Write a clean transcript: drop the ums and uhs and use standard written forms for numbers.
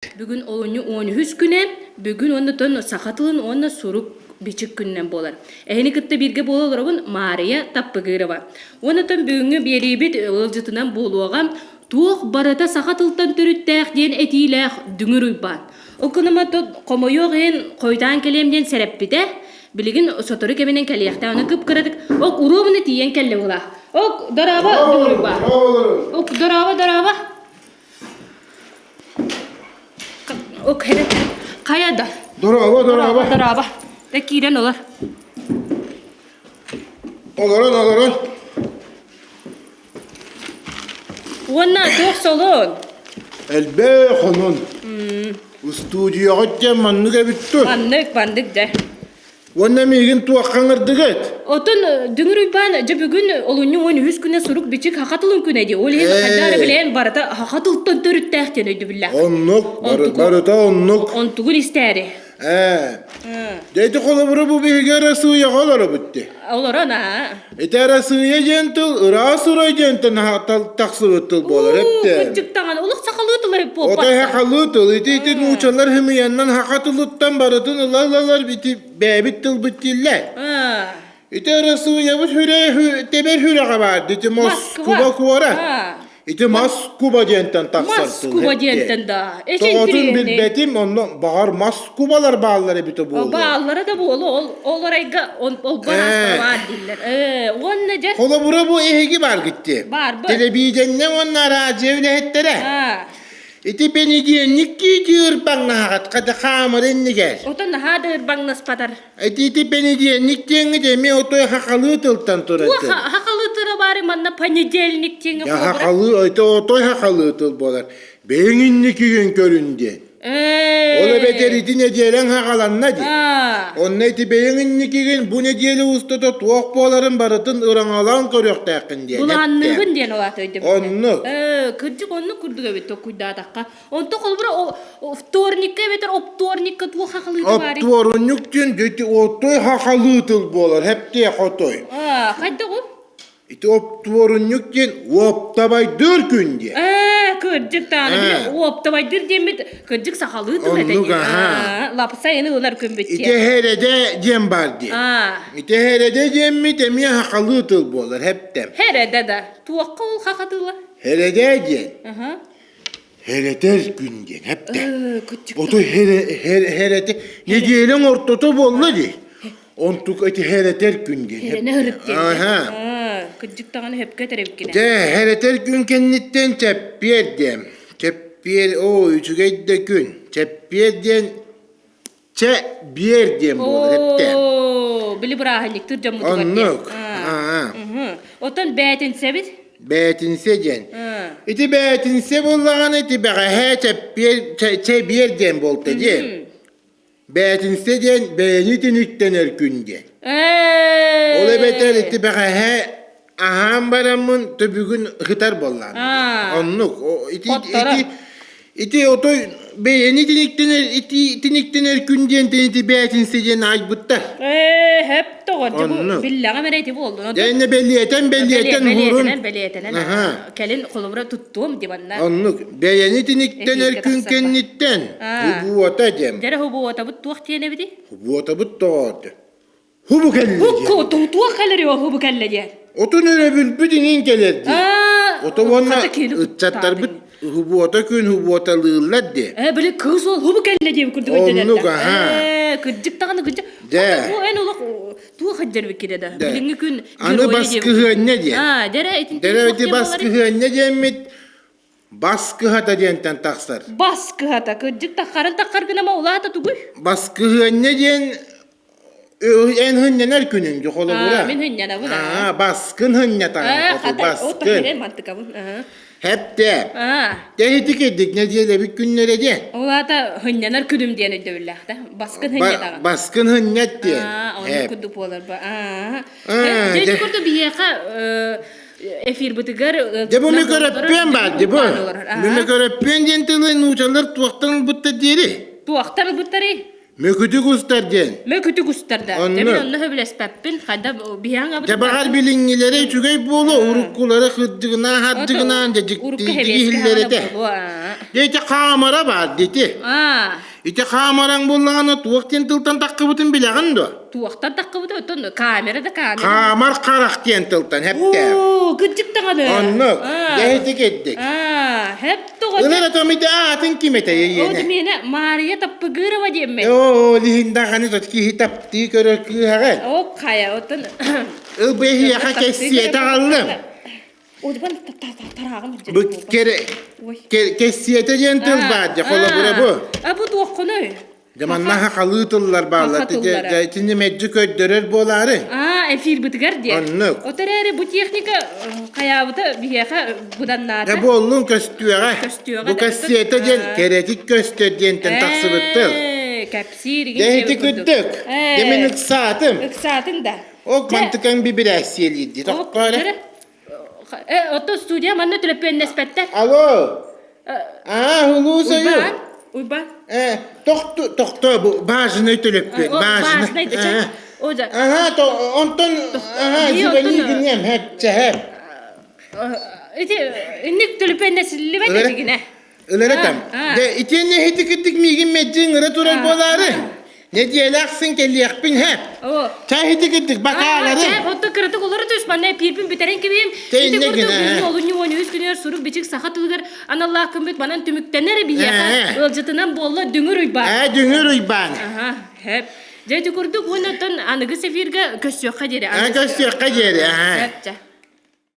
Бүгүн олунньу 13 күнэ, бүгүн уонна тон саха тылын уонна сурук бичик күнүнэн буолар. Эһини кытта бииргэ буола олоробун Маарыйа Таппыгырова. Уонна тон бүгүҥҥү биэриибит ыалдьытынан буолуоҕа туох барыта саха тылтан төрүттээх диэн этиилээх Дүҥүр Уйбаан. Ол гынан хомойуох иһин хойутаан кэлиэм диэн сэрэппитэ. Билигин сотору кэминэн кэлиэхтээх. Аны кып-кыратык ок уруобуна тиийэн кэллэ буолаа. Ок дорообо Дүҥүр Уйбаан. Ок дорообо дорообо. Хайа да? Дорообо, дорообо. Дорообо. Да киирэн олор. Олорон, олорон. Уонна туох солун? Элбэх онон. Устуудьуйаҕыт диэн маннык эбит дуо? Маннык, маннык дьэ. Уонна миигин туохха ыҥырдыгыт? Отон Дүҥүр Уйбаан дьэ бүгүн олунньу 13 күнэ сурук-бичик саха тылын күнэ дии. Ол иһин хайдах эрэ билэн барыта саха тылтан төрүттээх диэн өйдөбүллээх. Оннук, барыта оннук. Онтугун истээри. Ээ. Дьэ ити холобура бу биһиги Арассыыйаҕа олоробут дии. Олорон аа. Ити Арассыыйа диэн тыл ыраас урай диэнтэн тахсыбыт тыл буолар эптэ. Кырдьыктаҕан олох сахалыы тылы буолбат. Отой сахалыы тыл. Ити ити нуучалар хымыйаннан саха тылыттан барытын ыла-ылалар ити бэйэбит тылбыт дииллэр. Ити Арассыыйабыт хүрэ тэбэр хүрэҕэ баар ити Москуба куорат. Ити мас куба диэнтэн тахсар тыл. Мас куба диэнтэн да. Тоҕотун билбэтим, онно баҕар мас кубалар бааллар эбитэ буолуо. Бааллара да буолуо, ол ол орайга ол баар баар дииллэр. Ээ, уонна дьэ. Холобура бу эһиги бааргыт дии. Баарбыт. Телевидение уонна араадьыйа үлэһиттэрэ. Ити бэнидиэнньик киити ырбаҥнаһаҕыт хата хаамыр иннигэр. Отон наһаа да ырбаҥнаспатар. Ити бэнидиэнньик диэҥҥит эмиэ отой хахалыы тылтан турар. Туох хахалыы тыла баары манна понедельник диэҥҥэ Я хахалыы, это отой хахалыы тыл буолар. Бэйэҥ инникигин көрүн диэн. Ол эбэтэр ити нэдиэлэҥ хаҕаланна дии. Онно ити бэйэҥ инникигин бу нэдиэлэ устата туох буоларын барытын ыраҥалаан көрүөхтээххин диэн. Былаанныыбын диэн ол аата өйдөбүл. Оннук. Кырдьык оннук курдук эбит толкуйдаатахха. Онто холобура вторникка эбэтэр опторникка туох хахалыыта баарый? Оптуорунньук диэн ити отой хахалыы тыл буолар, хэптиэ хотой. Аа, хайдах ол? Ити оптуорунньук диэн уоптабайдыыр күн диэн. Ээ, кырдьык даҕаны били уоптабайдыыр диэммит кырдьык сахалыы тыл этэ Оннук аһаа. Лапса ини ылар күммүт Ити диэн. хэрэдэ диэн баар диэн. Аа. Ити хэрэдэ диэммит эмиэ хахалыы тыл буолар, хэптэ. Хэрэдэ да. Туохха ол хахатыла? Хэрэдэ диэн. Аха. Хэрэтэр күн диэн эптэ. Ото хэрэтэ нэдиэлэҥ ортото буолла дии. Онтук эти хэрэтэр күн диэн. Хэрэнэ ырыт диэн. Аха. Кырдьык даҕаны хөпкө этэрэбиккинэ. Дьэ, хэрэтэр күн кэнниттэн чэппиэр диэн. Чэппиэр, оо, үчүгэй да күн. Чэппиэр диэн Чэ, биэр диэн буолар эптэ. Оо, били бырааһынньыктыыр дьоммутугар диэн. Оннук. Аа. Оттон бээтинсэбит? Бээтинсэ диэн. Ити бээтинсэ буоллаҕына ити бэҕэһээ чэппиэр чэбиэр диэн буолта диэн. Бээтинсэ диэн бэйэни түнүктэнэр күн диэн. Ол эбэтэр ити бэҕэһээ аһаан бараммын төбүгүн ытар буоллаҕым. Оннук. Ити ити ити отой бэйэни тиниктэнэр ити тиниктэнэр күн диэн ити бээтинсэ диэн айбыттар. Ээ, хөп тоҕор дьэ бу биллэҕим эрэ ити буоллун. Дьэ бэлиэтэн бэлиэтэн хурун. Бэлиэтэнэн бэлиэтэнэн кэлин холобура туттуом ди манна. Оннук. Бэйэни тиниктэнэр күн кэнниттэн хубуота диэн. Дьэ хубуотабыт туох диэн эбитий? Хубуотабыт тоҕоорду. Хубу кэллэ диэн. Туох кэлэр хубу кэллэ диэн. Отун өрөбүлбүт иҥин кэлэр дии. Ото уонна ыччаттарбыт хубуота күн хубуоталыыллар дии. Э, били кыыс уол хубу кэллэ диэн курдук Оннук, аха. Э, кырдьык даҕаны кырдьык. Дэ. Бу эн олох туох дьэрбиккиде да. Билиҥҥи күн Аны баскыһыанньа диэн. Аа, дэрэ итин Дэрэ ити баскыһыанньа диэммит Бас кыһата диэнтэн тахсар. Бас кыһата, кырдьык таххарын таххар гынама улаата тугуй? Бас кыһыанньа диэн эн хынньанар күнүн дьэ холобура. Мин хынньанабын. Аа, баскын хынньатаҕын хоту баскын. Мантыкабын. Хэптэ. Тэһити кирдик нэдиэлэбит күннэрэ диэн. Ол аата хынньанар күнүм диэн өйдөбүллээх да. Баскын хынньатаҕын. Баскын хынньат диэн. Аа, оннук курдук буолар ба. Аа. Дьэ, курдук биһиэхэ эфирбытыгар Дьэ бу микроөппүөн баар дии бу. Микроөппүөн диэн тылы нуучалар туохтан ылбыттар диэри? Туохтан ылбыттарый? Мөкүтүк устар диэн. Мөкүтүк устар да. Онно. Дьэ мин онно сөбүлэспэппин. Хайда биһиэҥ абыт. Дьэ баҕар билиҥҥилэрэ үчүгэй буолуо, уруккулары кырдьыгынаан хардьыгынаан дьэ Урукку дьиктиирдик хэбиэскэ иһиллэр хаана этэ. буолуо. аа. Дьэ ити хаамара баар дити. Аа. Ити хаамараҥ буоллаҕына туох диэн тылтан таххыбытын билэҕин дуо? Туохтан таххыбыта оттон камера да камера. Хаамар харах диэн тылтан хэптээх. Оо, кырдьык даҕаны. Оннук. Аа. Дьэ ити кирдик. Аа, хэп тоҕо. Ылар атом ити аатын ким этэй Оо, эйиэнэ? миэнэ Мария Таппыгырова диэммин. Оо, лиһин даҕаны тот киһи таптыы көрөр кыыһаҕын. Оо, хайа, оттон Ыл бу эһиэхэ кэссиэтэ аҕаллым. Одьбан тарааҕым Бу кэрэ кэссиэтэ диэн тыл баар дьэ холобура бу. А бу туоххунуй? Дьэ манна хахалыы тыллар бааллар. Дьэ итини мэлдьи көрдөрөр буолаары. Аа, эфирбытыгар диэн. Оннук. От эрээри бу техника хайаабыта биһиэхэ быданнаата. Дьэ буоллун көстүөҕэ. Көстүөҕэ. Бу кэссиэтэ диэн кэрэтик көстөр диэнтэн тахсыбыт тыл. Кэпсиир Дьэ ити кырдык. Дьэ мин ыксаатым. Ыксаатыҥ да. Ок мантыкаҥ бибирээссийэлиир дии. Тохтоо эрэ. Э, оттон студия манна төлөпүөннэспэттэр. Алло. Аа, улуус ойу. Уйбаан, Уйбаан. Э, тохто, тохто, бу баажынай төлөппүөн, Баажынай, баажынай. Аха, то, онтон, аха, звони гынем, хэп, чэхэп. Ити, инник төлөпүөннэсиллибэт этигинэ. Ылар этам. Дэ итиэннэ ити кырдык миигин мэддьиҥ ыра турар буолаары. Нэдиэлэ ахсын кэлиэхпин хэп. Чай ити кырдык бакаалары. Чай отто кыратык олоро түс манна пиирбин бүтэрэн кибиим. Ити курдук бүгүн олунньу 13 күнүгэр сурук бичик саха тылыгар аналлаах күммүт манан түмүктэнэр биһиэхэ ыалдьытынан буолла Дүҥүр Уйбаан. Ээ Дүҥүр Уйбаан. Аха, хэп. Дьэ ити курдук уонна оттон аныгы эфиргэ көрсүөххэ диэри. Көрсүөххэ диэри. Хэп, чэ.